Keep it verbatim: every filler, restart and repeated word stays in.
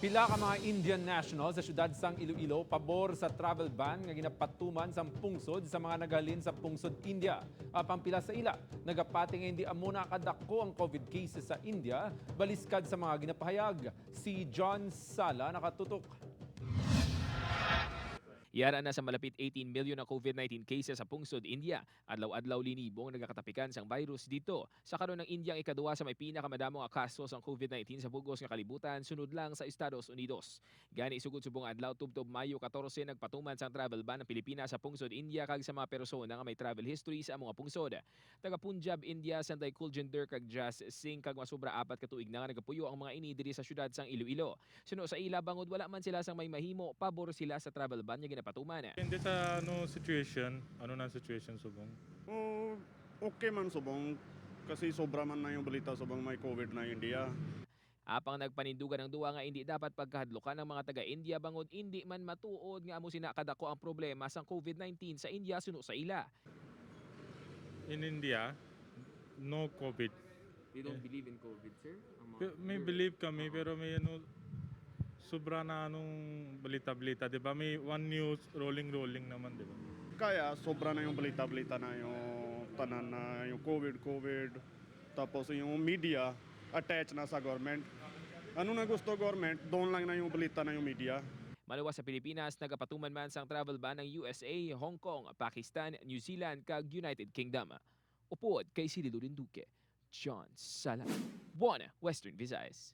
Pila ka mga Indian national sa siyudad sang Iloilo pabor sa travel ban nga ginapatuman sang pungsod sa mga naghalin sa pungsod India. Apang pila sa ila nagapati nga hindi amo na kadako ang covid cases sa India, baliskad sa mga ginapahayag. Si John Sala nakatutok. Yara na sa malapit eighteen million ang covid nineteen cases sa pungsod India. Adlaw-adlaw linibong nagakatapikan sang virus dito. Sa karon ang India ang ikaduha sa may pinakamadamo nga kaso sang covid nineteen sa bugos nga kalibutan, sunod lang sa Estados Unidos. Gani sugod subong adlaw tubtob Mayo katorse nagpatuman sang travel ban ang Pilipinas sa pungsod India kag sa mga persona nga may travel history sa amo nga pungsod. Taga Punjab, India, sanday Kuljinder kag Jas Singh kag masubra apat ka tuig na nga nagapuyo ang mga ini diri sa siyudad sang Iloilo. Suno sa ila, bangod wala man sila sang may mahimo, pabor sila sa travel ban nga ginapatuman. Depende sa ano situation, ano na ang situation subong. O, okay man subong kasi sobra man na yung balita subong may covid na India. Apang nagpanindugan ang duha nga indi dapat pagkahadlukan ang mga taga-India bangod indi man matuod nga amo sina kadako ang problema sang covid nineteen sa India suno sa ila. In India, no covid. You don't believe in COVID, sir? Ang mga Pe- May believe kami pero may ano, sobra na anong balita-balita, 'di ba? May one news rolling-rolling naman, 'di ba? Kaya sobra na yung balita-balita na yung tanan na yung covid, covid. Tapos yung media attached na sa government. Ano na gusto government, doon lang na yung balita na yung media. Maluwas sa Pilipinas, nagapatuman man sang travel ban ang U S A, Hong Kong, Pakistan, New Zealand kag United Kingdom. Upod kay Sililo Rinduque, John Sala, One Western Visayas.